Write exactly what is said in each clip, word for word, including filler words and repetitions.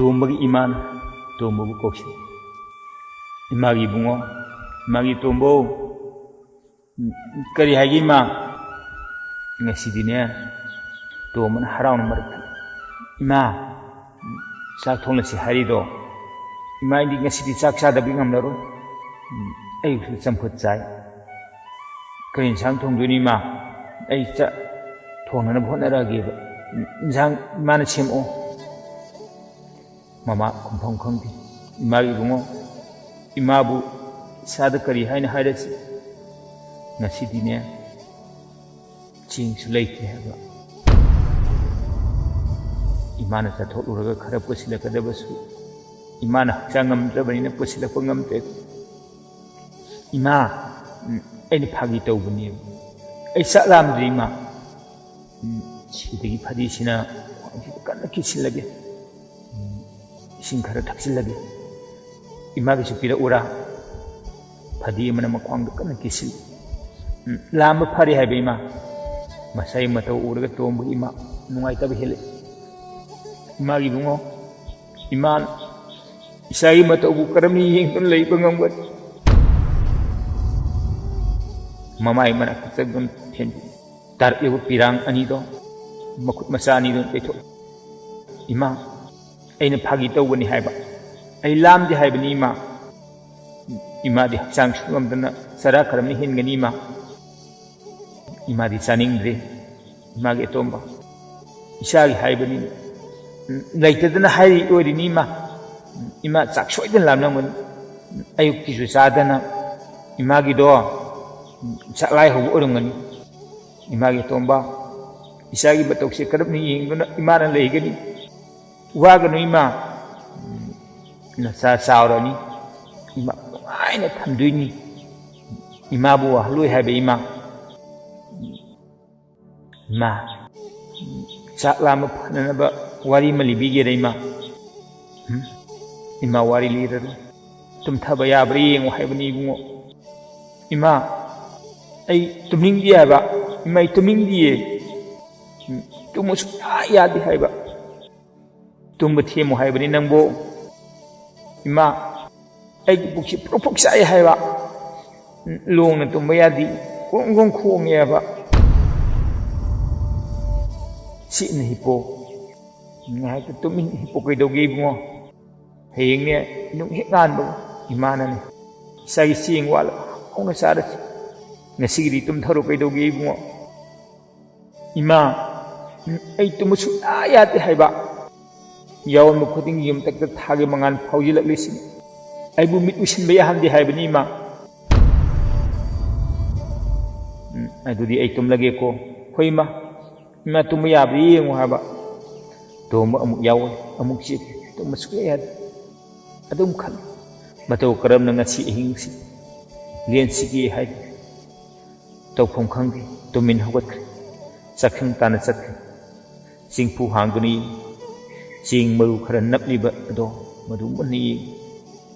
ꯇꯣꯝꯕꯒꯤ ꯏꯃꯥꯅ ꯇꯣꯝꯕꯕꯨ ꯀꯧꯁꯤ꯫ "ꯏꯃꯥꯒꯤ ꯏꯕꯨꯡꯉꯣ, ꯏꯃꯥꯒꯤ ꯇꯣꯝꯕꯧ, ꯀꯔꯤ ꯍꯥꯏꯒꯦ ꯏꯃꯥ? ꯉꯁꯤꯗꯤꯅꯦ," ꯇꯣꯝꯕꯅ ꯍꯔꯥꯎꯅ ꯃꯔꯛ ꯊꯠꯂꯦ꯫ "ꯏꯃꯥ, ꯆꯥꯛ ꯊꯣꯡꯂꯁꯤ ꯍꯥꯏꯔꯤꯗꯣ? ꯏꯃꯥ, ꯑꯩꯗꯤ ꯉꯁꯤꯗꯤ ꯆꯥꯛ ꯆꯥꯗꯕꯤ ꯉꯝꯂꯔꯣꯏ꯫ ꯑꯌꯨꯛꯁꯨ ꯆꯝꯐꯨꯠ ꯆꯥꯏ꯫ ꯀꯔꯤ ꯏꯟꯁꯥꯡ ꯊꯣꯡꯗꯣꯏꯅꯣ ꯏꯃꯥ? ꯑꯩ ꯆꯥꯛ ꯊꯣꯡꯅꯅꯕ ꯍꯣꯠꯅꯔꯛꯑꯒꯦꯕ꯫ ꯏꯟꯁꯥꯡ ꯏꯃꯥꯅ ꯁꯦꯝꯃꯛꯑꯣ꯫" ꯃꯃꯥ ꯈꯨꯝꯐꯝ ꯈꯪꯗꯦ꯫ "ꯏꯃꯥꯒꯤ ꯏꯕꯨꯡꯉꯣ, ꯏꯃꯥꯕꯨ ꯏꯁꯥꯗ ꯀꯔꯤ ꯍꯥꯏꯅ ꯍꯥꯏꯔꯁꯤ? ꯉꯁꯤꯗꯤꯅꯦ, ꯆꯦꯡꯁꯨ ꯂꯩꯇ꯭ꯔꯦ ꯍꯥꯏꯕ꯫ ꯏꯃꯥꯅ ꯆꯠꯊꯣꯛꯂꯨꯔꯒ ꯈꯔ ꯄꯨꯁꯤꯜꯂꯛꯀꯗꯕꯁꯨ ꯏꯃꯥꯅ ꯍꯛꯆꯥꯡ ꯉꯝꯗ꯭ꯔꯕꯅꯤꯅ ꯄꯨꯁꯤꯜꯂꯛꯄ ꯉꯝꯗ꯭ꯔꯦ꯫ ꯏꯃꯥ, ꯎꯝ, ꯑꯩꯅ ꯐꯥꯒꯤ ꯇꯧꯕꯅꯦꯕ꯫ ꯑꯩ ꯆꯥꯛ ꯂꯥꯝꯗ꯭ꯔꯤ ꯏꯃꯥ꯫ ꯎꯝ, ꯁꯤꯗꯒꯤ ꯐꯗꯤꯁꯤꯅ ꯈ꯭ꯋꯥꯡꯁꯤꯗ ꯀꯟꯅ ꯀꯤꯁꯤꯜꯂꯒꯦ꯫ ꯎꯝ, ꯏꯁꯤꯡ ꯈꯔ ꯊꯛꯆꯤꯜꯂꯒꯦ꯫ ꯏꯃꯥꯒꯤꯁꯨ ꯄꯤꯔꯛꯎꯔꯥ?" ꯐꯗꯤ ꯑꯃꯅ ꯃꯈ꯭ꯋꯥꯡꯗ ꯀꯟꯅ ꯀꯤꯁꯤꯜꯂꯤ꯫ ꯎꯝ, ꯂꯥꯝꯕ ꯐꯔꯦ ꯍꯥꯏꯕ ꯏꯃꯥ꯫ ꯃꯁꯥꯒꯤ ꯃꯇꯧ ꯎꯔꯒ ꯇꯣꯝꯕꯒꯤ ꯏꯃꯥ ꯅꯨꯡꯉꯥꯏꯇꯕ ꯍꯦꯜꯂꯛꯏ꯫ "ꯏꯃꯥꯒꯤ ꯏꯕꯨꯡꯉꯣ, ꯏꯃꯥꯅ ꯏꯆꯥꯒꯤ ꯃꯇꯧꯕꯨ ꯀꯔꯝꯅ ꯌꯦꯡꯗꯨꯅ ꯂꯩꯕ ꯉꯝꯒꯅꯤ?" ꯃꯃꯥꯏ ꯃꯅꯥꯛꯇ ꯆꯪꯗꯨꯅ ꯊꯦꯝꯖꯤꯜꯂꯤ꯫ ꯇꯥꯔꯛꯂꯤꯕ ꯄꯤꯔꯥꯡ ꯑꯅꯤꯗꯣ, ꯃꯈꯨꯠ ꯃꯆꯥ ꯑꯅꯤꯗꯨꯅ ꯇꯩꯊꯣꯛꯏ꯫ "ꯏꯃꯥ, ꯑꯩꯅ ꯐꯥꯒꯤ ꯇꯧꯕꯅꯤ ꯍꯥꯏꯕ꯫ ꯑꯩ ꯂꯥꯝꯗꯦ ꯍꯥꯏꯕꯅꯤ ꯏꯃꯥ꯫ ꯏꯃꯥꯗꯤ ꯍꯛꯆꯥꯡ ꯁꯨꯉꯝꯗꯅ ꯆꯔꯥ ꯀꯔꯝꯅ ꯍꯦꯟꯒꯅꯤ ꯏꯃꯥ? ꯏꯃꯥꯗꯤ ꯆꯥꯅꯤꯡꯗ꯭ꯔꯦ꯫" "ꯏꯃꯥꯒꯤ ꯑꯇꯣꯝꯕ, ꯏꯆꯥꯒꯤ ꯍꯥꯏꯕꯅꯤ꯫ ꯎꯝ, ꯂꯩꯇꯗꯅ ꯍꯥꯏꯔꯤ ꯑꯣꯏꯔꯤꯅꯤ ꯏꯃꯥ꯫ ꯎꯝ, ꯏꯃꯥ ꯆꯥꯛ ꯁꯣꯏꯗꯅ ꯂꯥꯝꯂꯝꯒꯅꯤ꯫ ꯎꯝ, ꯑꯌꯨꯛꯀꯤꯁꯨ ꯆꯥꯗꯅ ꯏꯃꯥꯒꯤꯗꯣ, ꯎꯝ, ꯆꯥꯛꯂꯥꯏ ꯍꯧꯕ ꯑꯣꯏꯔꯝꯒꯅꯤ꯫ ꯏꯃꯥꯒꯤ ꯑꯇꯣꯝꯕ, ꯏꯆꯥꯒꯤ ꯃꯇꯧꯁꯦ ꯀꯔꯝꯅ ꯌꯦꯡꯗꯨꯅ ꯏꯃꯥꯅ ꯂꯩꯒꯅꯤ? ꯋꯥꯒꯅꯨ ꯏꯃꯥ꯫ ꯎꯝ, ꯅꯆꯥ ꯆꯥꯎꯔꯅꯤ꯫ ꯏꯃꯥ ꯅꯨꯡꯉꯥꯏꯅ ꯊꯝꯗꯣꯏꯅꯤ꯫ ꯏꯃꯥꯕꯨ ꯋꯥꯍꯜꯂꯣꯏ ꯍꯥꯏꯕ ꯏꯃꯥ꯫ ꯏꯃꯥ, ꯆꯥꯛ ꯂꯥꯝꯕ ꯐꯅꯅꯕ ꯋꯥꯔꯤ ꯑꯃ ꯂꯤꯕꯤꯒꯦꯔ ꯏꯃꯥ?" "ꯎꯝ, ꯏꯃꯥ, ꯋꯥꯔꯤ ꯂꯤꯔꯔꯣꯏ꯫ ꯇꯨꯝꯊꯕ ꯌꯥꯕ꯭ꯔꯥ ꯌꯦꯡꯉꯨ ꯍꯥꯏꯕꯅꯤ ꯏꯕꯨꯡꯉꯣ꯫ ꯏꯃꯥ, ꯑꯩ ꯇꯨꯝꯅꯤꯡꯗꯦ ꯍꯥꯏꯕ꯫ ꯏꯃꯥ, ꯑꯩ ꯇꯨꯝꯅꯤꯡꯗꯤꯌꯦ꯫ ꯎꯝ, ꯇꯨꯝꯃꯨ ꯁꯨꯡꯌꯥ ꯌꯥꯗꯦ ꯍꯥꯏꯕ꯫" ꯇꯨꯝꯕ ꯊꯦꯝꯃꯨ ꯍꯥꯏꯕꯅꯤ ꯅꯪꯕꯨ꯫ ꯏꯃꯥ, ꯑꯩꯒꯤ ꯄꯨꯛꯁꯤ ꯄ꯭ꯔꯣꯛ ꯄ꯭ꯔꯣꯛ ꯆꯥꯛꯑꯦ ꯍꯥꯏꯕ꯫ ꯂꯣꯡꯅ ꯇꯨꯝꯕ ꯌꯥꯗꯦ꯫ ꯒ꯭ꯔꯣꯡ ꯒ꯭ꯔꯣꯡ ꯈꯣꯡꯉꯦ ꯍꯥꯏꯕ꯫ ꯁꯤꯠꯅ ꯍꯤꯞꯄꯣ꯫ ꯉꯥꯏꯍꯥꯛꯇ ꯇꯨꯃꯤꯟ ꯍꯤꯞꯄꯣ꯫ ꯀꯩꯗꯧꯒꯦ ꯏꯕꯨꯡꯉꯣ? ꯍꯌꯦꯡꯅꯦ ꯅꯨꯡ ꯍꯦꯛ ꯉꯥꯟꯕ ꯏꯃꯥꯅꯅꯦ ꯏꯆꯥꯒꯤ ꯆꯦꯡ ꯋꯥꯠꯂ ꯍꯧꯅ ꯆꯥꯔꯁꯤ꯫ ꯉꯁꯤꯒꯤꯗꯤ ꯇꯨꯝꯊꯔꯣ꯫ ꯀꯩꯗꯧꯒꯦ ꯏꯕꯨꯡꯉꯣ? ꯏꯃꯥ, ꯑꯩ ꯇꯨꯝꯕ ꯁꯨꯡꯌꯥ ꯌꯥꯗꯦ ꯍꯥꯏꯕ꯫ ꯌꯥꯑꯣꯟꯕ ꯈꯨꯗꯤꯡꯒꯤ ꯌꯨꯝꯊꯛꯇ ꯊꯥꯒꯤ ꯃꯉꯥꯜ ꯐꯥꯎꯖꯤꯜꯂꯛꯂꯤꯁꯤꯅꯤ꯫ ꯑꯩꯕꯨ ꯃꯤꯠ ꯎꯏꯁꯤꯟꯕ ꯌꯥꯍꯟꯗꯦ ꯍꯥꯏꯕꯅꯤ ꯏꯃꯥ꯫ ꯎꯝ, ꯑꯗꯨꯗꯤ ꯑꯩ ꯇꯨꯝꯂꯒꯦꯀꯣ꯫ ꯍꯣꯏ ꯏꯃꯥ꯫ ꯏꯃꯥ, ꯇꯨꯝꯕ ꯌꯥꯕ꯭ꯔꯥ ꯌꯦꯡꯉꯨ ꯍꯥꯏꯕ꯫ ꯇꯣꯝꯕ ꯑꯃꯨꯛ ꯌꯥꯎꯋꯦ, ꯑꯃꯨꯛ ꯆꯦꯜꯂꯤ꯫ ꯇꯨꯝꯕ ꯁꯨꯡꯌꯥ ꯌꯥꯗꯦ꯫ ꯑꯗꯨꯝ ꯈꯜꯂꯤ, ꯃꯇꯧ ꯀꯔꯝꯅ ꯉꯁꯤ ꯑꯍꯤꯡꯁꯤ ꯂꯦꯟꯁꯤꯒꯦ ꯍꯥꯏꯗꯨꯅ꯫ ꯇꯧꯐꯝ ꯈꯪꯗꯦ꯫ ꯇꯨꯃꯤꯟ ꯍꯧꯒꯠꯈ꯭ꯔꯦ꯫ ꯆꯥꯛꯁꯪ ꯇꯥꯟꯅ ꯆꯠꯈ꯭ꯔꯦ꯫ ꯆꯦꯡꯐꯨ ꯍꯥꯡꯗꯨꯅ ꯌꯦꯡꯉꯤ꯫ ꯆꯦꯡ ꯃꯔꯨ ꯈꯔ ꯅꯞꯂꯤꯕ ꯑꯗꯣ ꯃꯗꯨ ꯃꯨꯟꯅ ꯌꯦꯡꯉꯤ꯫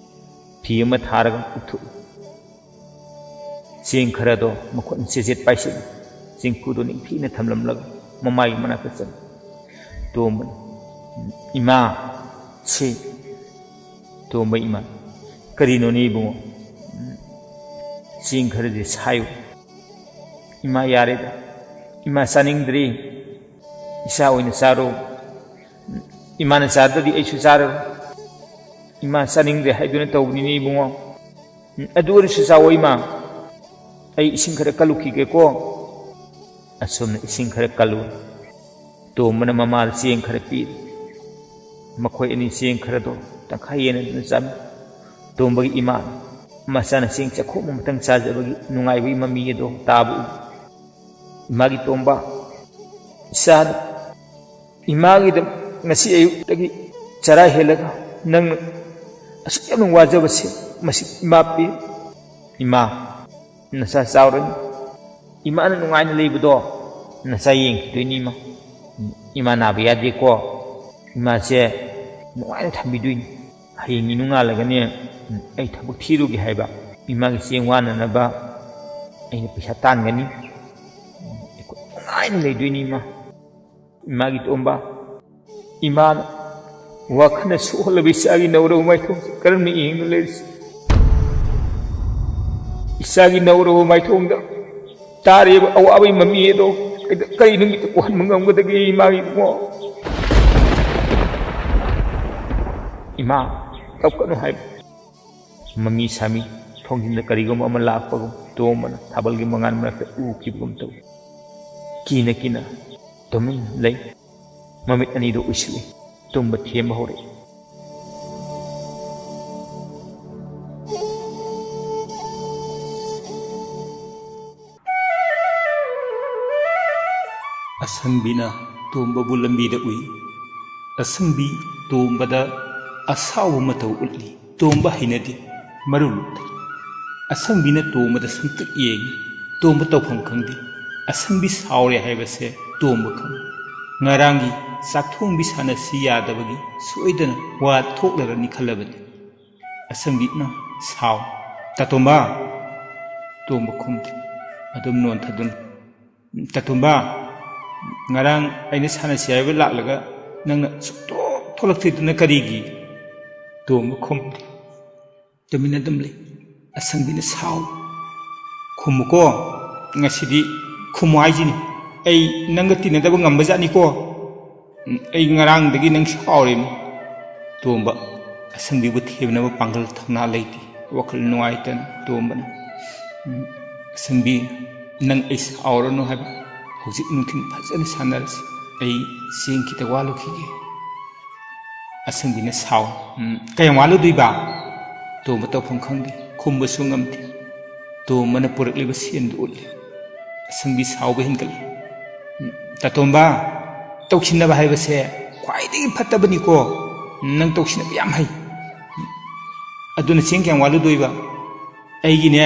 ꯐꯤ ꯑꯃ ꯊꯥꯔꯒ ꯎꯞꯊꯣꯛꯏ꯫ ꯆꯦꯡ ꯈꯔꯗꯣ ꯃꯈꯨꯠꯅ ꯆꯦꯖꯦꯠ ꯄꯥꯏꯁꯤꯜꯂꯤ꯫ ꯆꯦꯡꯐꯨꯗꯣ ꯅꯤꯡꯊꯤꯅ ꯊꯝꯂꯝꯂꯒ ꯃꯃꯥꯏꯒꯤ ꯃꯅꯥꯛꯇ ꯆꯪꯉꯤ꯫ ꯇꯣꯝꯕꯅ, "ꯏꯃꯥ, ꯁꯤ꯫" ꯇꯣꯝꯕ, "ꯏꯃꯥ, ꯀꯔꯤꯅꯣꯅꯦ ꯏꯕꯨꯡꯉꯣ?" "ꯆꯦꯡ ꯈꯔꯗꯤ ꯁꯥꯏꯌꯨ꯫" "ꯏꯃꯥ, ꯌꯥꯔꯦꯗ꯫ ꯏꯃꯥ, ꯆꯥꯅꯤꯡꯗ꯭ꯔꯤ꯫ ꯏꯆꯥ ꯑꯣꯏꯅ ꯆꯥꯔꯣ꯫" "ꯏꯃꯥꯅ ꯆꯥꯗ꯭ꯔꯗꯤ ꯑꯩꯁꯨ ꯆꯥꯔꯔꯣꯏ꯫" "ꯏꯃꯥ, ꯆꯥꯅꯤꯡꯗ꯭ꯔꯦ ꯍꯥꯏꯗꯨꯅ ꯇꯧꯕꯅꯤꯅꯦ ꯏꯕꯨꯡꯉꯣ꯫ ꯎꯝ, ꯑꯗꯨ ꯑꯣꯏꯔꯁꯨ ꯆꯥꯋꯣ ꯏꯃꯥ꯫ ꯑꯩ ꯏꯁꯤꯡ ꯈꯔ ꯀꯜꯂꯨꯈꯤꯒꯦꯀꯣ꯫" ꯑꯁꯨꯝꯅ ꯏꯁꯤꯡ ꯈꯔ ꯀꯜꯂꯨ꯫ ꯇꯣꯝꯕꯅ ꯃꯃꯥꯗ ꯆꯦꯡ ꯈꯔ ꯄꯤꯔꯤ꯫ ꯃꯈꯣꯏ ꯑꯅꯤ ꯆꯦꯡ ꯈꯔꯗꯣ ꯇꯪꯈꯥꯏ ꯌꯦꯟꯅꯗꯨꯅ ꯆꯥꯃꯤ꯫ ꯇꯣꯝꯕꯒꯤ ꯏꯃꯥ, ꯃꯆꯥꯅ ꯆꯦꯡ ꯆꯥꯛꯈꯣꯝ ꯑꯃꯇꯪ ꯆꯥꯖꯕꯒꯤ ꯅꯨꯡꯉꯥꯏꯕꯒꯤ ꯃꯃꯤ ꯑꯗꯣ ꯇꯥꯕ ꯎꯏ꯫ ꯏꯃꯥꯒꯤ ꯇꯣꯝꯕ, ꯏꯆꯥꯅ ꯏꯃꯥꯒꯤꯗꯃꯛ ꯉꯁꯤ ꯑꯌꯨꯛꯇꯒꯤ ꯆꯔꯥ ꯍꯦꯜꯂꯒ ꯅꯪꯅ ꯑꯁꯨꯛ ꯌꯥꯝꯅ ꯋꯥꯖꯕꯁꯦ, ꯃꯁꯤ ꯏꯃꯥ ꯄꯦ-, ꯏꯃꯥ, ꯅꯆꯥ ꯆꯥꯎꯔꯅꯤ꯫ ꯏꯃꯥꯅ ꯅꯨꯡꯉꯥꯏꯅ ꯂꯩꯕꯗꯣ ꯅꯆꯥ ꯌꯦꯡꯈꯤꯗꯣꯏꯅꯤ ꯏꯃꯥ꯫ ꯏꯃꯥ ꯅꯥꯕ ꯌꯥꯗꯦꯀꯣ꯫ ꯏꯃꯥꯁꯦ ꯅꯨꯡꯉꯥꯏꯅ ꯊꯝꯕꯤꯗꯣꯏꯅꯤ꯫ ꯍꯌꯦꯡ ꯅꯣꯡꯉꯥꯜꯂꯒꯅꯦ, ꯑꯩ ꯊꯕꯛ ꯊꯤꯔꯨꯒꯦ ꯍꯥꯏꯕ꯫ ꯏꯃꯥꯒꯤ ꯆꯦꯡ ꯋꯥꯅꯅꯕ ꯑꯩꯅ ꯄꯩꯁꯥ ꯇꯥꯟꯒꯅꯤ꯫ ꯑꯩꯈꯣꯏ ꯅꯨꯡꯉꯥꯏꯅ ꯂꯩꯗꯣꯏꯅꯤ ꯏꯃꯥ꯫ ꯏꯃꯥꯒꯤ ꯇꯣꯝꯕ, ꯏꯃꯥꯅ ꯋꯥꯈꯜꯅ ꯁꯣꯛꯍꯜꯂꯕ ꯏꯆꯥꯒꯤ ꯅꯧꯔꯕ ꯃꯥꯏꯊꯣꯡꯁꯦ ꯀꯔꯝꯅ ꯌꯦꯡꯗꯨꯅ ꯂꯩꯔꯤꯁꯤ? ꯏꯆꯥꯒꯤ ꯅꯧꯔꯕ ꯃꯥꯏꯊꯣꯡꯗ ꯇꯥꯔꯤꯕ ꯑꯋꯥꯕꯒꯤ ꯃꯃꯤ ꯑꯗꯣ ꯑꯩꯅ ꯀꯔꯤ ꯅꯨꯃꯤꯠꯇ ꯎꯍꯟꯕ ꯉꯝꯒꯗꯒꯦ, ꯏꯃꯥꯒꯤ ꯏꯕꯨꯡꯉꯣ? ꯏꯃꯥ, ꯀꯞꯀꯅꯨ ꯍꯥꯏꯕ꯫ ꯃꯃꯤ ꯁꯥꯃꯤ ꯊꯣꯡꯖꯤꯟꯗ ꯀꯔꯤꯒꯨꯝꯕ ꯑꯃ ꯂꯥꯛꯄꯒꯨꯝ ꯇꯣꯝꯕꯅ ꯊꯥꯕꯜꯒꯤ ꯃꯉꯥꯜ ꯃꯔꯛꯇ ꯎꯈꯤꯕꯒꯨꯝ ꯇꯧꯏ꯫ ꯀꯤꯅ ꯀꯤꯅ ꯇꯨꯃꯤꯟ ꯂꯩ꯫ ꯃꯃꯤꯠ ꯑꯅꯤꯗꯨ ꯎꯏꯁꯤꯜꯂꯤ꯫ ꯇꯨꯝꯕ ꯊꯦꯝꯕ ꯍꯧꯔꯛꯏ꯫ ꯑꯁꯪꯕꯤꯅ ꯇꯣꯝꯕꯕꯨ ꯂꯝꯕꯤꯗ ꯎꯏ꯫ ꯑꯁꯪꯕꯤ ꯇꯣꯝꯕꯗ ꯑꯁꯥꯎꯕ ꯃꯇꯧ ꯎꯠꯂꯤ꯫ ꯇꯣꯝꯕ ꯍꯩꯅꯗꯦ꯫ ꯃꯔꯨ ꯂꯨꯞꯇꯦ꯫ ꯑꯁꯪꯕꯤꯅ ꯇꯣꯝꯕꯗ ꯁꯨꯝꯇꯛ ꯌꯦꯡꯏ꯫ ꯇꯣꯝꯕ ꯇꯧꯐꯝ ꯈꯪꯗꯦ꯫ ꯑꯁꯪꯕꯤ ꯁꯥꯎꯔꯦ ꯍꯥꯏꯕꯁꯦ ꯇꯣꯝꯕ ꯈꯪꯏ꯫ ꯉꯔꯥꯡꯒꯤ ꯆꯥꯛꯊꯣꯡꯕꯤ ꯁꯥꯟꯅꯁꯤ ꯌꯥꯗꯕꯒꯤ ꯁꯣꯏꯗꯅ ꯋꯥ ꯊꯣꯛꯂꯔꯅꯤ ꯈꯜꯂꯕꯅꯤ꯫ ꯑꯁꯪꯕꯤꯅ ꯁꯥꯎ꯫ "ꯇꯥꯇꯣꯝꯕ!" ꯇꯣꯝꯕ ꯈꯨꯝꯗꯦ꯫ ꯑꯗꯨꯝ ꯅꯣꯟꯊꯗꯨꯅ, "ꯇꯥꯇꯣꯝꯕ, ꯉꯔꯥꯡ ꯑꯩꯅ ꯁꯥꯟꯅꯁꯤ ꯍꯥꯏꯕ ꯂꯥꯛꯂꯒ ꯅꯪꯅ ꯁꯨꯛꯊꯣꯛ ꯊꯣꯛꯂꯛꯇ꯭ꯔꯤꯗꯨꯅ ꯀꯔꯤꯒꯤ?" ꯇꯣꯝꯕ ꯈꯨꯝꯗꯦ꯫ ꯇꯨꯃꯤꯟꯅ ꯑꯗꯨꯝ ꯂꯩ꯫ ꯑꯁꯪꯕꯤꯅ ꯁꯥꯎ꯫ "ꯈꯨꯝꯃꯨꯀꯣ, ꯉꯁꯤꯗꯤ ꯈꯨꯝꯃꯨ ꯍꯥꯏꯁꯤꯅꯤ꯫ ꯑꯩ ꯅꯪꯒ ꯇꯤꯟꯅꯗꯕ ꯉꯝꯕꯖꯥꯠꯅꯤꯀꯣ꯫ ꯎꯝ, ꯑꯩ ꯉꯔꯥꯡꯗꯒꯤ ꯅꯪ ꯁꯥꯎꯔꯦꯅꯦ꯫" ꯇꯣꯝꯕ, ꯑꯁꯪꯕꯤꯕꯨ ꯊꯦꯝꯅꯕ ꯄꯥꯡꯒꯜ ꯊꯧꯅꯥ ꯂꯩꯇꯦ꯫ ꯋꯥꯈꯜ ꯅꯨꯡꯉꯥꯏꯇꯅ ꯇꯣꯝꯕꯅ, "ꯎꯝ, ꯑꯁꯪꯕꯤ, ꯅꯪ ꯑꯩ ꯁꯥꯎꯔꯅꯨ ꯍꯥꯏꯕ꯫ ꯍꯧꯖꯤꯛ ꯅꯨꯡꯊꯤꯜ ꯐꯖꯅ ꯁꯥꯟꯅꯔꯁꯤ꯫ ꯑꯩ ꯆꯦꯡ ꯈꯤꯇ ꯋꯥꯜꯂꯨꯈꯤꯒꯦ꯫" ꯑꯁꯪꯕꯤꯅ ꯁꯥꯎ꯫ "ꯎꯝ, ꯀꯌꯥꯝ ꯋꯥꯠꯂꯨꯗꯣꯏꯕ?" ꯇꯣꯝꯕ ꯇꯧꯐꯝ ꯈꯪꯗꯦ, ꯈꯨꯝꯕꯁꯨ ꯉꯝꯗꯦ꯫ ꯇꯣꯝꯕꯅ ꯄꯨꯔꯛꯂꯤꯕ ꯁꯦꯟꯗꯨ ꯎꯠꯂꯤ꯫ ꯑꯁꯪꯕꯤ ꯁꯥꯎꯕ ꯍꯦꯟꯒꯠꯂꯤ꯫ "ꯎꯝ, ꯇꯥꯇꯣꯝꯕ, ꯇꯧꯁꯤꯟꯅꯕ ꯍꯥꯏꯕꯁꯦ ꯈ꯭ꯋꯥꯏꯗꯒꯤ ꯐꯠꯇꯕꯅꯤꯀꯣ꯫ ꯅꯪ ꯇꯧꯁꯤꯟꯅꯕ ꯌꯥꯝ ꯍꯩ꯫ ꯑꯗꯨꯅ ꯆꯦꯡ ꯀꯌꯥꯝ ꯋꯥꯠꯂꯨꯗꯣꯏꯕ?" "ꯑꯩꯒꯤꯅꯦ,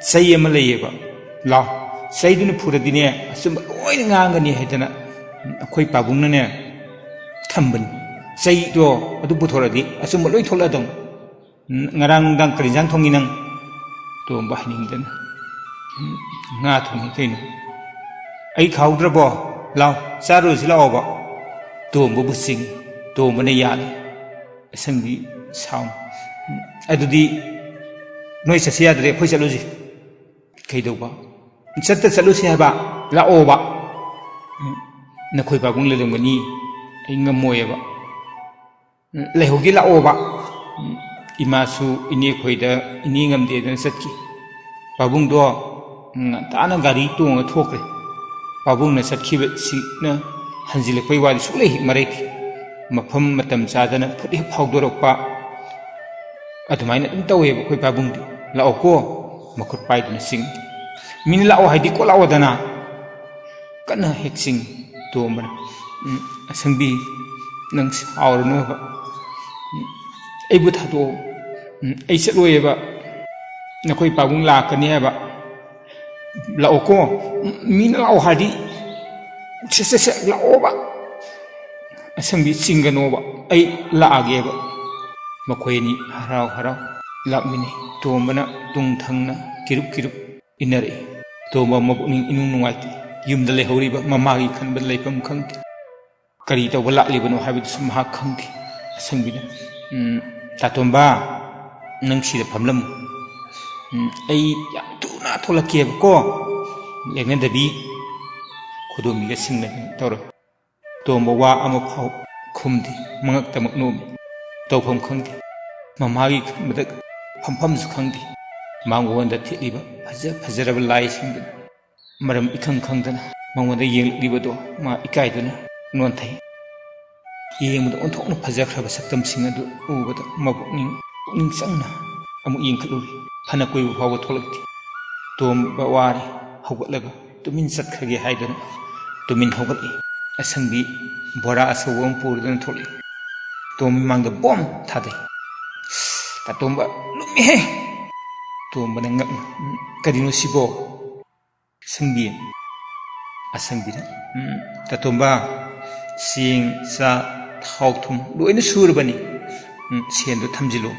ꯆꯩ ꯑꯃ ꯂꯩꯌꯦꯕ꯫ ꯂꯥꯎ, ꯆꯩꯗꯨꯅ ꯐꯨꯔꯗꯤꯅꯦ, ꯑꯆꯨꯝꯕ ꯂꯣꯏꯅ ꯉꯥꯡꯒꯅꯤ ꯍꯥꯏꯗꯅ ꯑꯩꯈꯣꯏ ꯄꯥꯕꯨꯡꯅꯅꯦ ꯊꯝꯕꯅꯤ꯫ ꯆꯩꯗꯣ ꯑꯗꯨ ꯄꯨꯊꯣꯔꯛꯑꯗꯤ ꯑꯆꯨꯝꯕ ꯂꯣꯏ ꯊꯣꯛꯂꯛꯑꯗꯧꯅꯤ꯫ ꯉꯔꯥꯡ ꯅꯨꯡꯗꯥꯡ ꯀꯔꯤ ꯏꯟꯖꯥꯡ ꯊꯣꯡꯉꯤ ꯅꯪ?" ꯇꯣꯝꯕ ꯍꯥꯏꯅꯤꯡꯗꯅ, "ꯉꯥ ꯊꯣꯡꯉꯤ ꯀꯩꯅꯣ꯫" "ꯑꯩ ꯈꯥꯎꯗ꯭ꯔꯕꯣ? ꯂꯥꯎ, ꯆꯥꯔꯨꯔꯁꯤ ꯂꯥꯛꯑꯣꯕ꯫" ꯇꯣꯝꯕꯕꯨ ꯆꯤꯡꯏ꯫ ꯇꯣꯝꯕꯅ ꯌꯥꯜꯂꯤ꯫ ꯑꯁꯪꯕꯤ ꯁꯥꯎꯅ, "ꯑꯗꯨꯗꯤ ꯅꯣꯏ ꯆꯠꯁꯤ ꯌꯥꯗ꯭ꯔꯦ, ꯑꯩꯈꯣꯏ ꯆꯠꯂꯨꯁꯤ"꯫ "ꯀꯩꯗꯧꯕ?" "ꯆꯠꯇ ꯆꯠꯂꯨꯁꯤ ꯍꯥꯏꯕ, ꯂꯥꯛꯑꯣꯕ"꯫ "ꯎꯝ, ꯅꯈꯣꯏ ꯄꯥꯕꯨꯡ ꯂꯩꯔꯝꯒꯅꯤ, ꯑꯩ ꯉꯝꯃꯣꯏꯑꯕ"꯫ "ꯎꯝ, ꯂꯩꯍꯧꯒꯦ ꯂꯥꯛꯑꯣꯕ"꯫ ꯎꯝ, ꯏꯃꯥꯁꯨ ꯏꯅꯦ ꯈꯣꯏꯗ ꯏꯅꯦ ꯉꯝꯗꯦꯗꯅ ꯆꯠꯈꯤ꯫ ꯄꯥꯕꯨꯡꯗꯣ ꯉꯟꯇꯥꯅ ꯒꯥꯔꯤ ꯇꯣꯡꯉ ꯊꯣꯛꯈ꯭ꯔꯦ꯫ ꯄꯥꯕꯨꯡꯅ ꯆꯠꯈꯤꯕꯁꯤꯅ ꯍꯟꯖꯤꯜꯂꯛꯄꯩ ꯋꯥꯗꯤ ꯁꯨꯛꯂꯩ ꯍꯦꯛ ꯃꯔꯩꯇꯦ꯫ ꯃꯐꯝ ꯃꯇꯝ ꯆꯥꯗꯅ ꯐꯨꯠ ꯍꯦꯛ ꯐꯥꯎꯗꯣꯔꯛꯄ, ꯑꯗꯨꯃꯥꯏꯅ ꯑꯗꯨꯝ ꯇꯧꯋꯦꯕ ꯑꯩꯈꯣꯏ ꯄꯥꯕꯨꯡꯗꯤ꯫ "ꯂꯥꯛꯑꯣꯀꯣ", ꯃꯈꯨꯠ ꯄꯥꯏꯗꯨꯅ ꯆꯤꯡ꯫ "ꯃꯤꯅ ꯂꯥꯛꯑꯣ ꯍꯥꯏꯗꯤ ꯀꯣꯛ ꯂꯥꯛꯑꯣꯗꯅ"꯫ ꯀꯟꯅ ꯍꯦꯛ ꯆꯤꯡ꯫ ꯇꯣꯝꯕꯅ, "ꯎꯝ, ꯑꯁꯪꯕꯤ, ꯅꯪ ꯁꯥꯎꯔꯅꯨ ꯍꯥꯏꯕ꯫ ꯎꯝ, ꯑꯩꯕꯨ ꯊꯥꯗꯣꯛꯑꯣ꯫ ꯎꯝ, ꯑꯩ ꯆꯠꯂꯣꯏꯑꯕ꯫ ꯅꯈꯣꯏ ꯄꯥꯕꯨꯡ ꯂꯥꯛꯀꯅꯤ ꯍꯥꯏꯕ꯫ ꯂꯥꯛꯑꯣꯀꯣ꯫ ꯎꯝ, ꯃꯤꯅ ꯂꯥꯛꯑꯣ ꯍꯥꯏꯔꯗꯤ ꯁꯦ, ꯁꯦ, ꯁꯦ, ꯂꯥꯛꯑꯣꯕ꯫ ꯑꯁꯪꯕꯤ, ꯆꯤꯡꯒꯅꯣꯕ꯫ ꯑꯩ ꯂꯥꯛꯑꯒꯦꯕ"꯫ ꯃꯈꯣꯏ ꯑꯅꯤ ꯍꯔꯥꯎ ꯍꯔꯥꯎ ꯂꯥꯛꯃꯤꯟꯅꯩ꯫ ꯇꯣꯝꯕꯅ ꯇꯨꯡ ꯊꯪꯅ ꯀꯤꯔꯨꯞ ꯀꯤꯔꯨꯞ ꯏꯟꯅꯔꯛꯏ꯫ ꯇꯣꯝꯕ ꯃꯄꯨꯛꯅꯤꯡ ꯏꯅꯨꯡ ꯅꯨꯡꯉꯥꯏꯇꯦ꯫ ꯌꯨꯝꯗ ꯂꯩꯍꯧꯔꯤꯕ ꯃꯃꯥꯒꯤ ꯈꯟꯕꯗ ꯂꯩꯐꯝ ꯈꯪꯗꯦ꯫ ꯀꯔꯤ ꯇꯧꯕ ꯂꯥꯛꯂꯤꯕꯅꯣ ꯍꯥꯏꯕꯗꯨꯁꯨ ꯃꯍꯥꯛ ꯈꯪꯗꯦ꯫ ꯑꯁꯪꯕꯤꯅ, "ꯎꯝ, ꯇꯥꯇꯣꯝꯕ, ꯅꯪ ꯁꯤꯗ ꯐꯝꯂꯝꯃꯨ꯫ ꯎꯝ, ꯑꯩ ꯌꯥꯝ ꯊꯨꯅ ꯊꯣꯛꯂꯛꯀꯦꯕꯀꯣ"꯫ ꯂꯦꯡꯅꯗꯕꯤ ꯈꯨꯗꯣꯝꯕꯤꯒ ꯁꯤꯡꯅꯗꯅ ꯇꯧꯔꯝꯃꯤ꯫ ꯇꯣꯝꯕ ꯋꯥ ꯑꯃꯐꯥꯎ ꯈꯨꯝꯗꯦ, ꯃꯉꯛꯇꯃꯛ ꯅꯣꯝꯃꯤ꯫ ꯇꯧꯐꯝ ꯈꯪꯗꯦ꯫ ꯃꯃꯥꯒꯤ ꯈꯟꯕꯗ ꯐꯝꯐꯝꯁꯨ ꯈꯪꯗꯦ꯫ ꯃꯥꯡꯒꯣꯟꯗ ꯊꯦꯠꯂꯤꯕ ꯐꯖ ꯐꯖꯔꯕ ꯂꯥꯏꯁꯤꯡꯗꯨꯅ ꯃꯔꯝ ꯏꯈꯪ ꯈꯪꯗꯅ ꯃꯉꯣꯟꯗ ꯌꯦꯡꯂꯛꯂꯤꯕꯗꯣ ꯃꯥ ꯏꯀꯥꯏꯗꯨꯅ ꯅꯣꯟꯊꯩ꯫ ꯌꯦꯡꯕꯗ ꯑꯣꯟꯊꯣꯛꯅ ꯐꯖꯈ꯭ꯔꯕ ꯁꯛꯇꯝꯁꯤꯡ ꯑꯗꯨ ꯎꯕꯗ ꯃꯄꯨꯛꯅꯤꯡ ꯄꯨꯛꯅꯤꯡ ꯆꯪꯅ ꯑꯃꯨꯛ ꯌꯦꯡꯈꯠꯂꯨꯔꯦ꯫ ꯐꯅ ꯀꯨꯏꯕ ꯐꯥꯎꯕ ꯊꯣꯛꯂꯛꯇꯦ꯫ ꯇꯣꯝꯕ ꯋꯥꯔꯦ꯫ ꯍꯧꯒꯠꯂꯒ ꯇꯨꯃꯤꯟ ꯆꯠꯈ꯭ꯔꯒꯦ ꯍꯥꯏꯗꯨꯅ ꯇꯨꯃꯤꯟ ꯍꯧꯒꯠꯂꯤ꯫ ꯑꯁꯪꯕꯤ ꯕꯣꯔꯥ ꯑꯆꯧꯕ ꯑꯃ ꯄꯨꯔꯗꯨꯅ ꯊꯣꯛꯂꯛꯏ꯫ ꯇꯣꯝꯕ ꯃꯥꯡꯗ ꯕꯣꯝ ꯊꯥꯗꯩ꯫ "ꯇꯥꯇꯣꯝꯕ, ꯂꯨꯝꯃꯤꯍꯦ!" ꯇꯣꯝꯕꯅ ꯉꯛꯅ, "ꯎꯝ, ꯀꯔꯤꯅꯣ ꯁꯤꯕꯣ?" ꯑꯁꯪꯕꯤ, ꯑꯁꯪꯕꯤꯅ, "ꯎꯝ, ꯇꯥꯇꯣꯝꯕ, ꯆꯦꯡ, ꯆꯥꯛ, ꯊꯥꯎ, ꯊꯨꯝ ꯂꯣꯏꯅ ꯁꯨꯔꯕꯅꯤ꯫ ꯎꯝ, ꯁꯦꯟꯗꯣ ꯊꯝꯖꯤꯜꯂꯨ꯫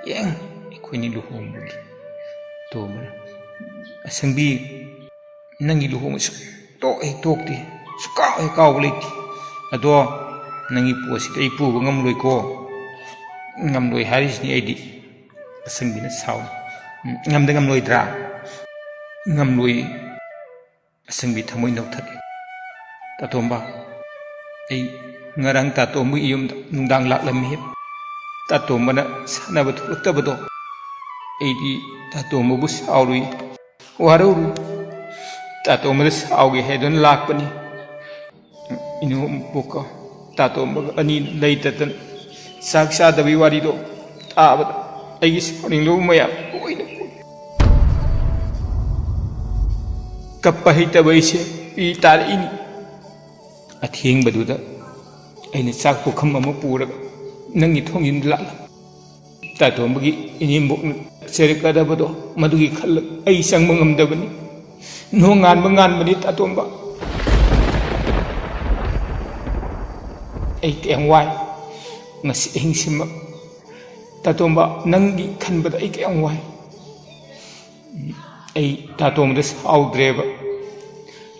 ꯍꯌꯦꯡ ꯑꯩꯈꯣꯏꯅꯤ ꯂꯨꯍꯣꯡꯕꯒꯤ"꯫ ꯇꯣꯝꯕꯅ, "ꯑꯁꯪꯕꯤ, ꯅꯪꯒꯤ ꯂꯨꯍꯣꯡꯕ ꯁꯨꯛꯇꯣꯛ ꯍꯦꯛ ꯇꯣꯛꯇꯦ, ꯁꯨꯛꯀꯥꯎ ꯍꯦꯛ ꯀꯥꯎꯕ ꯂꯩꯇꯦ꯫ ꯑꯗꯣ ꯅꯪꯒꯤ ꯄꯣꯠꯁꯤꯗꯤ ꯑꯩ ꯄꯨꯕ ꯉꯝꯂꯣꯏꯀꯣ꯫ ꯉꯝꯂꯣꯏ ꯍꯥꯏꯔꯤꯁꯤꯅꯤ ꯑꯩꯗꯤ꯫ ꯑꯁꯪꯕꯤꯅ ꯁꯥꯎꯏ꯫ "ꯎꯝ, ꯉꯝꯗ ꯉꯝꯂꯣꯏꯗ꯭ꯔꯥ?" "ꯉꯝꯂꯣꯏ꯫" ꯑꯁꯪꯕꯤ ꯊꯃꯣꯏ ꯅꯧꯊꯠꯂꯤ꯫ "ꯇꯥꯇꯣꯝꯕ, ꯑꯩ ꯉꯔꯥꯡ ꯇꯥꯇꯣꯝꯕꯒꯤ ꯌꯨꯝꯗ ꯅꯨꯡꯗꯥꯡ ꯂꯥꯛꯂꯝꯃꯤ꯫ ꯇꯥꯇꯣꯝꯕꯅ ꯁꯥꯟꯅꯕ ꯊꯣꯛꯂꯛꯇꯕꯗꯣ ꯑꯩꯗꯤ ꯇꯥꯇꯣꯝꯕꯕꯨ ꯁꯥꯎꯔꯨꯏ, ꯋꯥꯔꯧꯔꯨꯏ꯫ ꯇꯥꯇꯣꯝꯕꯗ ꯁꯥꯎꯒꯦ ꯍꯥꯏꯗꯨꯅ ꯂꯥꯛꯄꯅꯤ꯫ ꯏꯅꯣꯝꯄꯣꯛꯀ ꯇꯥꯇꯣꯝꯕꯒ ꯑꯅꯤ ꯂꯩꯇꯗꯅ ꯆꯥꯛ ꯆꯥꯗꯕꯒꯤ ꯋꯥꯔꯤꯗꯣ ꯇꯥꯕꯗ ꯑꯩꯒꯤ ꯁꯥꯎꯅꯤꯡꯂꯕ ꯃꯌꯥꯝ ꯂꯣꯏꯅ ꯀꯣꯛꯏ꯫ ꯀꯞꯄ ꯍꯩꯇꯕ ꯑꯩꯁꯦ ꯄꯤ ꯇꯥꯔꯛꯏꯅꯤ꯫ ꯑꯊꯦꯡꯕꯗꯨꯗ ꯑꯩꯅ ꯆꯥꯛ ꯄꯨꯈꯝ ꯑꯃ ꯄꯨꯔꯒ ꯅꯪꯒꯤ ꯊꯣꯡꯖꯤꯟꯗ ꯂꯥꯛꯂꯝꯃꯤ꯫ ꯇꯥꯇꯣꯝꯕꯒꯤ ꯏꯅꯦꯝꯕꯣꯛꯅ ꯆꯩꯔꯛꯀꯗꯕꯗꯣ ꯃꯗꯨꯒꯤ ꯈꯜꯂꯒ ꯑꯩ ꯆꯪꯕ ꯉꯝꯗꯕꯅꯤ꯫ ꯅꯣꯡꯉꯥꯟꯕ ꯉꯥꯟꯕꯅꯤ ꯇꯥꯇꯣꯝꯕ꯫ ꯑꯩ ꯀꯌꯥꯝ ꯋꯥꯏ ꯉꯁꯤ ꯑꯍꯤꯡꯁꯤꯃ꯫ ꯇꯥꯇꯣꯝꯕ, ꯅꯪꯒꯤ ꯈꯟꯕꯗ ꯑꯩ ꯀꯌꯥꯝ ꯋꯥꯏ꯫ ꯑꯩ ꯇꯥꯇꯣꯝꯕꯗ ꯁꯥꯎꯗ꯭ꯔꯦꯕ꯫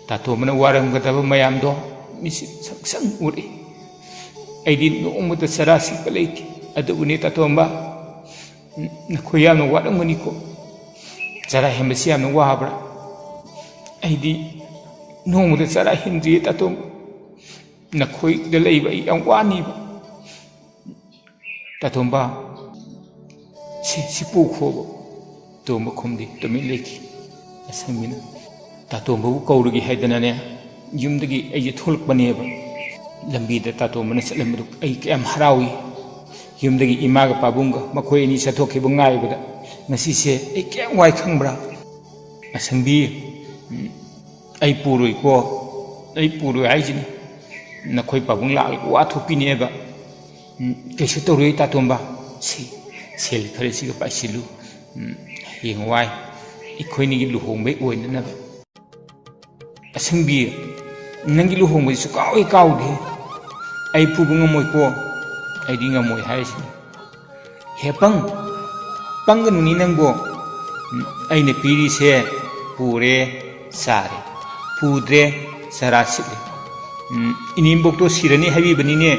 ꯇꯥꯇꯣꯝꯕꯅ ꯋꯥꯔꯝꯒꯗꯕ ꯃꯌꯥꯝꯗꯣ ꯃꯤꯠꯁꯤ ꯁꯪ ꯁꯪ ꯎꯔꯛꯏ꯫ ꯑꯩꯗꯤ ꯅꯣꯡꯃꯇ ꯆꯔꯥ ꯁꯤꯛꯄ ꯂꯩꯇꯦ꯫ ꯑꯗꯨꯕꯨꯅꯦ ꯇꯥꯇꯣꯝꯕ, ꯅꯈꯣꯏ ꯌꯥꯝꯅ ꯋꯥꯔꯝꯒꯅꯤꯀꯣ꯫ ꯆꯔꯥ ꯍꯦꯟꯕꯁꯤ ꯌꯥꯝꯅ ꯋꯥꯕ꯭ꯔꯥ? ꯑꯩꯗꯤ ꯅꯣꯡꯃꯇ ꯆꯔꯥ ꯍꯦꯟꯗ꯭ꯔꯤꯌꯦ ꯇꯥꯇꯣꯝꯕ꯫ ꯅꯈꯣꯏꯗ ꯂꯩꯕ ꯑꯩ ꯌꯥꯝ ꯋꯥꯅꯤꯕ꯫ ꯇꯥꯇꯣꯝꯕ, ꯁꯤ, ꯁꯤ ꯄꯨꯈꯣꯕ꯫ ꯇꯣꯝꯕ ꯈꯨꯝꯗꯦ, ꯇꯨꯃꯤꯟ ꯂꯩꯈꯤ꯫ ꯑꯁꯪꯕꯤꯅ ꯇꯥꯇꯣꯝꯕꯕꯨ ꯀꯧꯔꯒꯦ ꯍꯥꯏꯗꯅꯅꯦ, ꯌꯨꯝꯗꯒꯤ ꯑꯩꯁꯦ ꯊꯣꯛꯂꯛꯄꯅꯦꯕ꯫ ꯂꯝꯕꯤꯗ ꯇꯥꯇꯣꯝꯕꯅ ꯆꯠꯂꯝꯕꯗꯨ ꯑꯩ ꯀꯌꯥꯝ ꯍꯔꯥꯎꯏ꯫ ꯌꯨꯝꯗꯒꯤ ꯏꯃꯥꯒ ꯄꯥꯕꯨꯡꯒ ꯃꯈꯣꯏ ꯑꯅꯤ ꯆꯠꯊꯣꯛꯈꯤꯕ ꯉꯥꯏꯕꯗ ꯉꯁꯤꯁꯦ ꯑꯩ ꯀꯌꯥꯝ ꯋꯥꯏ ꯈꯪꯕ꯭ꯔꯥ? ꯑꯁꯪꯕꯤ, ꯎꯝ, ꯑꯩ ꯄꯨꯔꯣꯏꯀꯣ, ꯑꯩ ꯄꯨꯔꯣꯏ ꯍꯥꯏꯁꯤꯅꯤ꯫ ꯅꯈꯣꯏ ꯄꯥꯕꯨꯡ ꯂꯥꯛꯂꯒ ꯋꯥ ꯊꯣꯛꯄꯤꯅꯦꯕ꯫ ꯎꯝ, ꯀꯩꯁꯨ ꯇꯧꯔꯣꯏ ꯇꯥꯇꯣꯝꯕ꯫ ꯁꯤ, ꯁꯦꯜ ꯈꯔꯁꯤꯒ ꯄꯥꯏꯁꯤꯜꯂꯨ꯫ ꯎꯝ, ꯍꯌꯦꯡꯋꯥꯏ ꯑꯩꯈꯣꯏꯅꯤꯒꯤ ꯂꯨꯍꯣꯡꯕꯩ ꯑꯣꯏꯅꯅꯕ꯫ ꯑꯁꯪꯕꯤ, ꯅꯪꯒꯤ ꯂꯨꯍꯣꯡꯕꯁꯤ ꯁꯨꯀꯥꯎ ꯍꯦꯛ ꯀꯥꯎꯗꯦ꯫ ꯑꯩ ꯄꯨꯕ ꯉꯝꯃꯣꯏꯀꯣ꯫ ꯑꯩꯗꯤ ꯉꯝꯃꯣꯏ ꯍꯥꯏꯔꯤꯁꯤꯅꯤ꯫ ꯍꯦ ꯄꯪ, ꯄꯪꯒꯅꯨꯅꯤ ꯅꯪꯕꯣ꯫ ꯎꯝ, ꯑꯩꯅ ꯄꯤꯔꯤꯁꯦ ꯄꯨꯔꯦ, ꯆꯥꯔꯦ꯫ ꯄꯨꯗ꯭ꯔꯦ, ꯆꯔꯥ ꯁꯤꯠꯂꯦ꯫ ꯎꯝ, ꯏꯅꯦꯝꯕꯣꯛꯇꯣ ꯁꯤꯔꯅꯤ ꯍꯥꯏꯕꯤꯕꯅꯤꯅꯦ,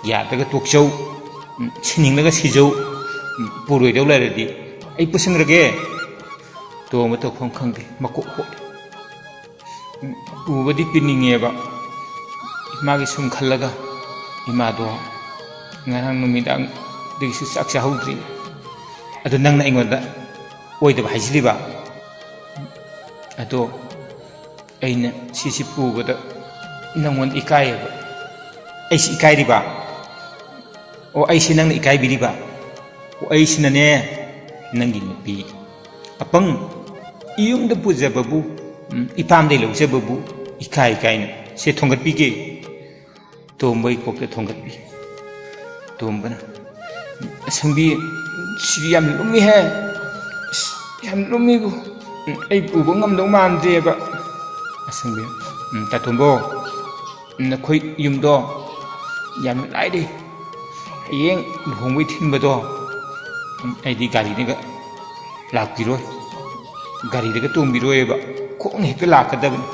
ꯌꯥꯗ꯭ꯔꯒ ꯇꯣꯛꯆꯧ, ꯎꯝ, ꯁꯤꯅꯤꯡꯂꯒ ꯁꯤꯖꯧ, ꯎꯝ, ꯄꯨꯔꯣꯏꯗꯧ ꯂꯩꯔꯗꯤ ꯑꯩ ꯄꯨꯁꯤꯟꯈ꯭ꯔꯒꯦ꯫ ꯇꯣꯝꯕ ꯇꯧꯐꯝ ꯈꯪꯗꯦ, ꯃꯀꯣꯛ ꯍꯣꯠꯂꯤ꯫ ꯎꯝ, ꯄꯨꯕꯗꯤ ꯄꯤꯅꯤꯡꯉꯦꯕ, ꯏꯃꯥꯒꯤ ꯁꯨꯝ ꯈꯜꯂꯒ꯫ ꯏꯃꯥꯗꯣ ꯉꯔꯥꯡ ꯅꯨꯃꯤꯗꯥꯡꯗꯒꯤꯁꯨ ꯆꯥꯛ ꯆꯥꯍꯧꯗ꯭ꯔꯤ꯫ ꯑꯗꯣ ꯅꯪꯅ ꯑꯩꯉꯣꯟꯗ ꯑꯣꯏꯗꯕ ꯍꯥꯏꯖꯤꯜꯂꯤꯕ? ꯑꯗꯣ ꯑꯩꯅ ꯁꯤꯁꯤ ꯄꯨꯕꯗ ꯅꯪꯉꯣꯟꯗ ꯏꯀꯥꯏꯌꯦꯕ꯫ ꯑꯩꯁꯤ ꯏꯀꯥꯏꯔꯤꯕ? ꯑꯣ, ꯑꯩꯁꯤ ꯅꯪꯅ ꯏꯀꯥꯏꯕꯤꯔꯤꯕ? ꯑꯣ, ꯑꯩꯁꯤꯅꯅꯦ, ꯅꯪꯒꯤ ꯅꯨꯄꯤ ꯑꯄꯪ, ꯏꯌꯨꯝꯗ ꯄꯨꯖꯕꯕꯨ, ꯎꯝ, ꯏꯄꯥꯝꯗꯩ ꯂꯧꯖꯕꯕꯨ ꯏꯀꯥꯏ ꯀꯥꯏꯅ ꯁꯦ ꯊꯣꯡꯒꯠꯄꯤꯒꯦ꯫ ꯇꯣꯝꯕꯒꯤ ꯀꯣꯛꯇ ꯊꯣꯡꯒꯠꯄꯤ꯫ ꯇꯣꯝꯕꯅ, "ꯑꯁꯪꯕꯤ, ꯁꯤꯗꯤ ꯌꯥꯝ ꯂꯨꯝꯃꯤꯍꯦ꯫ ꯑꯁ, ꯌꯥꯝ ꯂꯨꯝꯃꯤꯕꯨ꯫ ꯎꯝ, ꯑꯩ ꯄꯨꯕ ꯉꯝꯗꯧ ꯃꯥꯟꯗ꯭ꯔꯦꯕ꯫" ꯑꯁꯪꯕꯤ, "ꯎꯝ, ꯇꯥꯇꯣꯝꯕꯣ, ꯅꯈꯣꯏ ꯌꯨꯝꯗꯣ ꯌꯥꯝ ꯂꯥꯏꯔꯤ꯫ ꯍꯌꯦꯡ ꯂꯨꯍꯣꯡꯕꯩ ꯊꯤꯟꯕꯗꯣ, ꯎꯝ, ꯑꯩꯗꯤ ꯒꯥꯔꯤꯗꯒ ꯂꯥꯛꯄꯤꯔꯣꯏ, ꯒꯥꯔꯤꯗꯒ ꯇꯣꯡꯕꯤꯔꯣꯏꯕ, ꯈꯣꯡꯅ ꯍꯦꯛꯇ ꯂꯥꯛꯀꯗꯕꯅꯤ꯫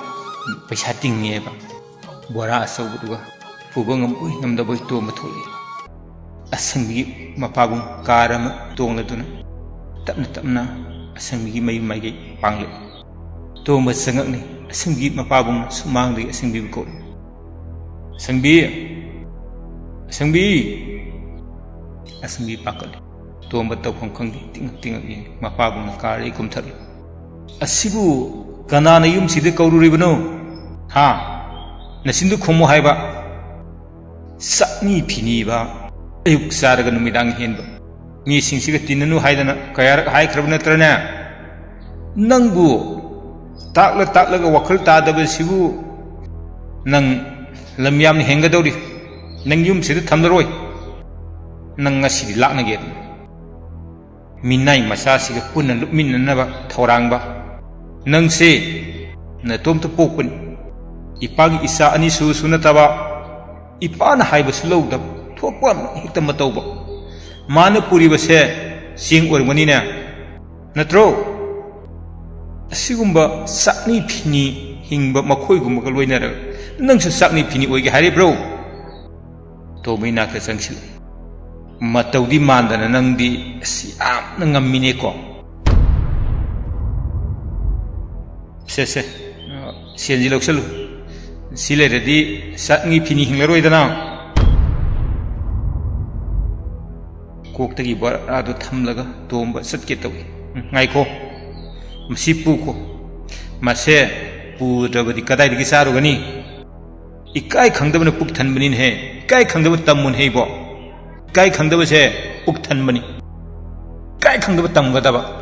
ꯎꯝ, ꯄꯩꯁꯥ ꯇꯤꯡꯉꯦꯕ꯫" ꯕꯣꯔꯥ ꯑꯆꯧꯕꯗꯨꯒ ꯄꯨꯕ ꯉꯝꯕꯣꯏ ꯉꯝꯗꯕꯣꯏ ꯇꯣꯝꯕ ꯊꯣꯛꯂꯛꯏ꯫ ꯑꯁꯪꯕꯤꯒꯤ ꯃꯄꯥꯕꯨꯡ ꯀꯥꯔ ꯑꯃ ꯇꯣꯡꯂꯗꯨꯅ ꯇꯞꯅ ꯇꯞꯅ ꯑꯁꯪꯕꯤꯒꯤ ꯃꯌꯨꯝ ꯃꯥꯏꯀꯩ ꯄꯥꯡꯂꯛꯏ꯫ ꯇꯣꯝꯕ ꯆꯪꯉꯛꯅꯤ꯫ ꯑꯁꯪꯕꯤꯒꯤ ꯃꯄꯥꯕꯨꯡꯅ ꯁꯨꯃꯥꯡꯗꯒꯤ ꯑꯁꯪꯕꯤꯕꯨ ꯀꯧꯏ꯫ "ꯑꯁꯪꯕꯤ! ꯑꯁꯪꯕꯤ!" ꯑꯁꯪꯕꯤ ꯄꯥꯈꯠꯂꯤ꯫ ꯇꯣꯝꯕ ꯇꯧꯐꯝ ꯈꯪꯗꯦ, ꯇꯤꯡꯉꯛ ꯇꯤꯡꯉꯛ ꯌꯦꯡꯉꯤ꯫ ꯃꯄꯥꯕꯨꯡꯅ ꯀꯥꯔꯗꯒꯤ ꯀꯨꯝꯊꯔꯛꯏ꯫ "ꯑꯁꯤꯕꯨ ꯀꯅꯥꯅ ꯌꯨꯝꯁꯤꯗ ꯀꯧꯔꯨꯔꯤꯕꯅꯣ? ꯍꯥ? ꯅꯆꯤꯟꯗꯨ ꯈꯨꯝꯃꯨ ꯍꯥꯏꯕ꯫ ꯆꯥꯛꯅꯤ ꯐꯤꯅꯤꯕ, ꯑꯌꯨꯛ ꯆꯥꯔꯒ ꯅꯨꯃꯤꯗꯥꯡ ꯍꯦꯟꯕ꯫ ꯃꯤꯁꯤꯡꯁꯤꯒ ꯇꯤꯟꯅꯅꯨ ꯍꯥꯏꯗꯅ ꯀꯌꯥꯔꯛ ꯍꯥꯏꯈ꯭ꯔꯕ ꯅꯠꯇ꯭ꯔꯅꯦ? ꯅꯪꯕꯨ ꯇꯥꯛꯂ ꯇꯥꯛꯂꯒ ꯋꯥꯈꯜ ꯇꯥꯗꯕꯁꯤꯕꯨ ꯅꯪ ꯂꯝ ꯌꯥꯝꯅ ꯍꯦꯟꯒꯗꯧꯔꯤ꯫ ꯅꯪ ꯌꯨꯝꯁꯤꯗ ꯊꯝꯂꯔꯣꯏ꯫ ꯅꯪ ꯉꯁꯤꯗꯤ ꯂꯥꯛꯅꯒꯦ꯫ ꯃꯤꯅꯥꯏ ꯃꯆꯥꯁꯤꯒ ꯄꯨꯟꯅ ꯂꯨꯞꯃꯤꯟꯅꯅꯕ ꯊꯧꯔꯥꯡꯕ꯫ ꯅꯪꯁꯦ ꯅꯇꯣꯝꯇ ꯄꯣꯛꯄꯅꯤ꯫ ꯏꯄꯥꯒꯤ ꯏꯆꯥ ꯑꯅꯤꯁꯨꯁꯨ ꯅꯠꯇꯕ, ꯏꯄꯥꯅ ꯍꯥꯏꯕꯁꯨ ꯂꯧꯗꯕ, ꯊꯣꯛꯄ ꯑꯃ ꯍꯦꯛꯇ ꯃꯇꯧꯕ꯫ ꯃꯥꯅ ꯄꯨꯔꯤꯕꯁꯦ ꯆꯦꯡ ꯑꯣꯏꯔꯝꯒꯅꯤꯅꯦ, ꯅꯠꯇ꯭ꯔꯣ? ꯑꯁꯤꯒꯨꯝꯕ ꯆꯥꯛꯅꯤ ꯐꯤꯅꯤ ꯍꯤꯡꯕ ꯃꯈꯣꯏꯒꯨꯝꯕꯒ ꯂꯣꯏꯅꯔꯒ ꯅꯪꯁꯨ ꯆꯥꯛꯅꯤ ꯐꯤꯅꯤ ꯑꯣꯏꯒꯦ ꯍꯥꯏꯔꯤꯕ꯭ꯔꯣ? ꯇꯣꯝꯕ ꯏꯅꯥꯛꯇ ꯆꯪꯁꯤꯜꯂꯛꯏ꯫ ꯃꯇꯧꯗꯤ ꯃꯥꯟꯗꯅ ꯅꯪꯗꯤ ꯑꯁ ꯌꯥꯝꯅ ꯉꯝꯃꯤꯅꯦꯀꯣ꯫ ꯁꯦ, ꯁꯦ, ꯁꯦꯟꯁꯤ ꯂꯧꯁꯜꯂꯨ꯫ ꯁꯤ ꯂꯩꯔꯗꯤ ꯆꯥꯛꯅꯤ ꯐꯤꯅꯤ ꯍꯤꯡꯂꯔꯣꯏꯗꯅ꯫ ꯀꯣꯛꯇꯒꯤ ꯕꯣꯔꯥꯗꯨ ꯊꯝꯂꯒ ꯇꯣꯝꯕ ꯆꯠꯀꯦ ꯇꯧꯏ꯫ "ꯎꯝ, ꯉꯥꯏꯈꯣ꯫ ꯃꯁꯤ ꯄꯨꯈꯣ꯫ ꯃꯁꯦ ꯄꯨꯗ꯭ꯔꯕꯗꯤ ꯀꯗꯥꯏꯗꯒꯤ ꯆꯥꯔꯨꯒꯅꯤ? ꯏꯀꯥꯏ ꯈꯪꯗꯕꯅ ꯄꯨꯛ ꯊꯟꯕꯅꯤꯅꯦꯍꯦ꯫ ꯏꯀꯥꯏ ꯈꯪꯗꯕ ꯇꯝꯃꯨꯅꯦꯍꯦ ꯏꯕꯣ꯫ ꯏꯀꯥꯏ ꯈꯪꯗꯕꯁꯦ ꯄꯨꯛ ꯊꯟꯕꯅꯤ꯫ ꯏꯀꯥꯏ ꯈꯪꯗꯕ ꯇꯝꯒꯗꯕ꯫